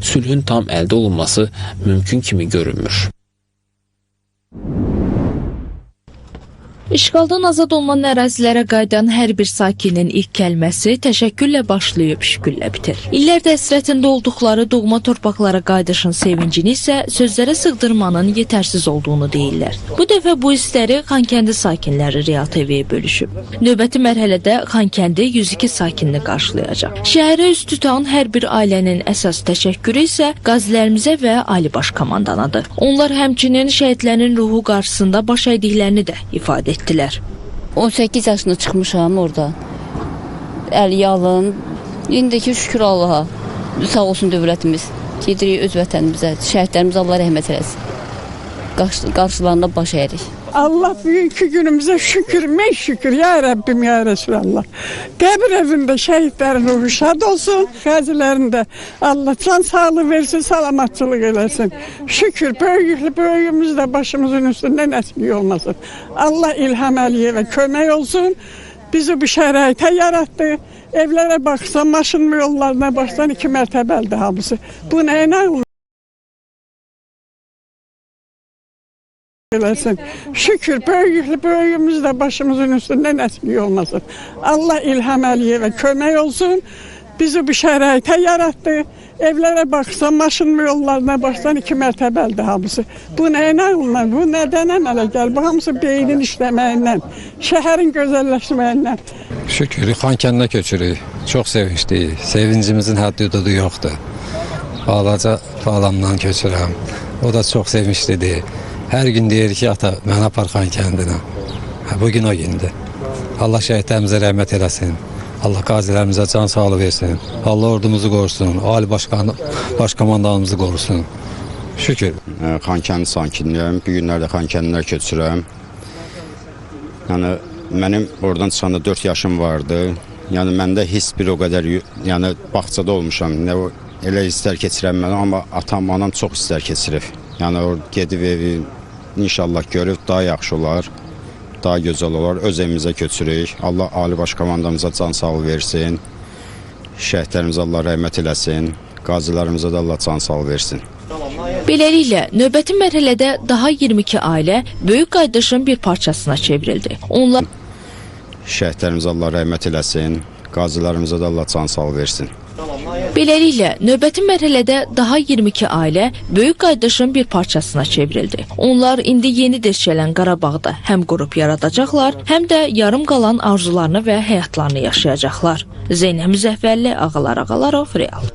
Sülhün tam əldə olunması mümkün kimi görünmür. İşğaldan azad olunan ərazilərə qayıdan hər bir sakinin ilk kəlməsi təşəkkürlə başlayıb, şükürlə bitir. İllərdir həsrətində olduqları doğma torpaqlara qayıdışın sevincini isə sözlərə sığdırmanın yetərsiz olduğunu deyirlər. Bu dəfə bu hissləri Xankəndi sakinləri Real TV-yə bölüşüb. Növbəti mərhələdə Xankəndi 102 sakinini qarşılayacaq. Şəhərə üz tutan hər bir ailənin əsas təşəkkürü isə qazilərimizə və Ali Baş Komandanadır. Onlar həmçinin şəhidlərin ruhu qarşısında baş əydiklərini də ifadə etdilər. 18 yaşında çıxmışam orada. Əl yalın. İndiki şükür Allaha. Sağ olsun dövlətimiz. Gedirik öz vətənimizə. Şəhidlərimizə Allah rəhmət eləsin. Qarşılarına baş əyirik. Allah bugünkü günümüze şükür, min şükür ya Rabbim ya Resulallah. Qəbir evində şəhidlərin ruhu şad olsun, qazilərin də Allah can sağlığı versin, salamatçılıq eləsin. Şükür, böyüklü böyüyümüz də başımızın üstündən əslik olmasın. Allah İlham Əliyevə kömək olsun. Bizi bu şəraitə yaratdı. Evlərə baxsan, maşın yollarına baxsan 2 mərtəbəlidir hamısı. Bu nəyin ağlına eləsin. Şükür, böyüklü böyüyümüz də başımızın üstündən əslik olmasın. Allah İlham Əliyevə kömək olsun. Bizi bu şəraitə yaratdı. Evlərə baxsan, maşın yollarına baxsan 2 mərtəbəlidir hamısı. Bu nəyin ağlına, bu nədən əmələ gəlir? Bu hamısı beynin işləməyindən, şəhərin gözəlləşməyindən. Şükür, Xankəndinə köçürük. Çox sevincliyik. Sevincimizin həddi-hüdudu yoxdur. Balaca balamdan köçürəm. O da çox sevinclidir. Hər gün deyir ki, ata, məni apar Xankəndinə. Bugün o gündür. Allah şəhidlərimizə rəhmət eləsin. Allah qazilərimizə can sağlığı versin. Allah ordumuzu qorusun. Ali Başkomandanımızı qorusun. Şükür. Xankəndi sakinliyəm. Bu günlərdə Xankəndinə köçürəm. Yəni mənim oradan çıxanda 4 yaşım vardı. Yəni məndə hiss bir o qədər, yəni bağçada olmuşam. Nə o elə hisslər keçirəm mən, amma atam, anam çox hisslər keçirib. Yəni o gedib evi inşallah görüb daha yaxşı olar, daha gözəl olar. Öz evimizə köçürük. Allah Ali Baş Komandamıza can sağlığı versin. Şəhidlərimizə Allah rəhmət eləsin. Qazilərimizə də Allah can sağlığı versin. Beləliklə, növbəti mərhələdə daha 22 ailə böyük qayıdışın bir parçasına çevrildi. Onlar Şəhidlərimizə Allah rəhmət eləsin. Qazilərimizə də Allah can sağlığı versin. Beləliklə, növbəti mərhələdə daha 22 ailə böyük qayıdışın bir parçasına çevrildi. Onlar indi yeni dirçələn Qarabağda həm qrup yaradacaqlar, həm də yarım qalan arzularını və həyatlarını yaşayacaqlar. Zeynəb Müzəffərli, Ağalar Ağalarov, Real.